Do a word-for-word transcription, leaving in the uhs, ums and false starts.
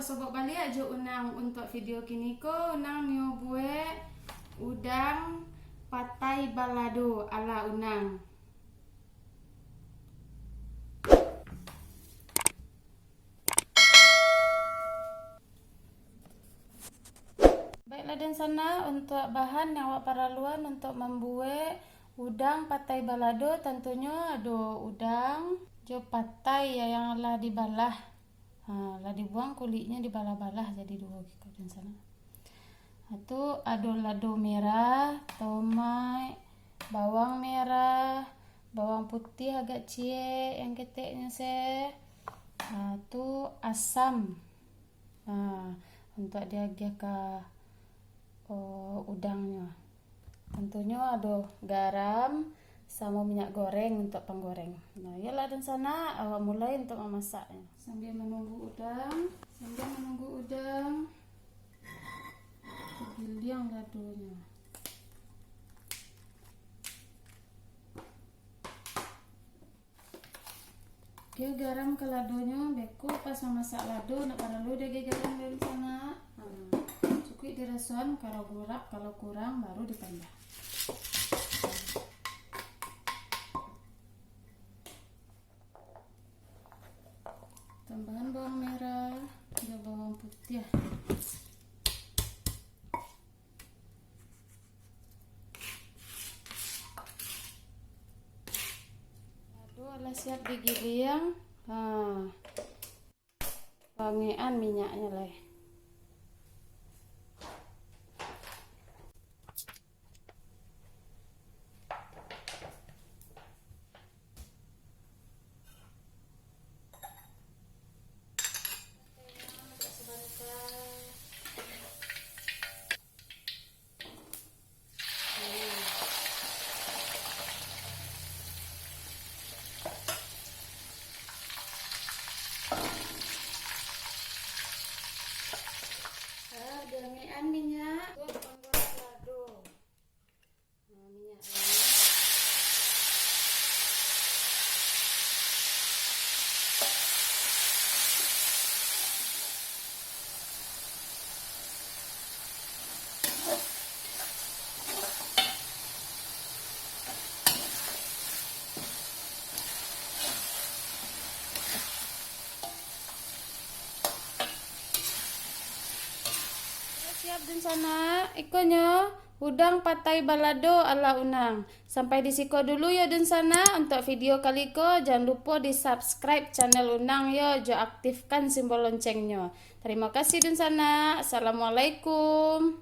Sobok baliak jo Unang, untuak video kiniko Unang nio buek udang patai balado ala Unang. Baiklah dunsanak, untuak bahan yang awak paraluan untuak mambuek udang patai balado, tantunyo ado udang jo patai yang lah dibalah. Ha, lah dibuang kuliknyo, dibalah-balah jadi duo giko dunsanak. Ha, tu ado lado merah, tomat, bawang merah, bawang putiah agak ciek yang keteknyo se. Ha, tu asam. Ha, untuak diagiah ka, o, udangnyo. Tantunyo ado garam, samo minyak goreng untuak panggoreng. Nah, iyolah dunsanak, awak mulai untuak mamasaknyo. Sambia manunggu udang, sambia manunggu udang, tagiliang ladonyo. Oke, garam ka ladonyo, beko pas mamasak lado, ndak paralu diagiah garam dunsanak. Nah, cukuik dirasoan, kalau gurap, kalau kurang, baru ditambah. Tambahan bawang merah, jo bawang putiah. Lado alah siap digiliang. Ha. Wangekan minyaknyo lai. Ah, diangekan minyak, buat panggang lado. Nah, minyak lado. Siap dunsanak, ikonyo udang patai balado ala Unang. Sampai di siko dulu yo dunsanak, untuak video kali ko, jan lupo di-subscribe channel Unang yo, jo aktifkan simbol loncengnyo. Tarimo kasih dunsanak. Assalamualaikum.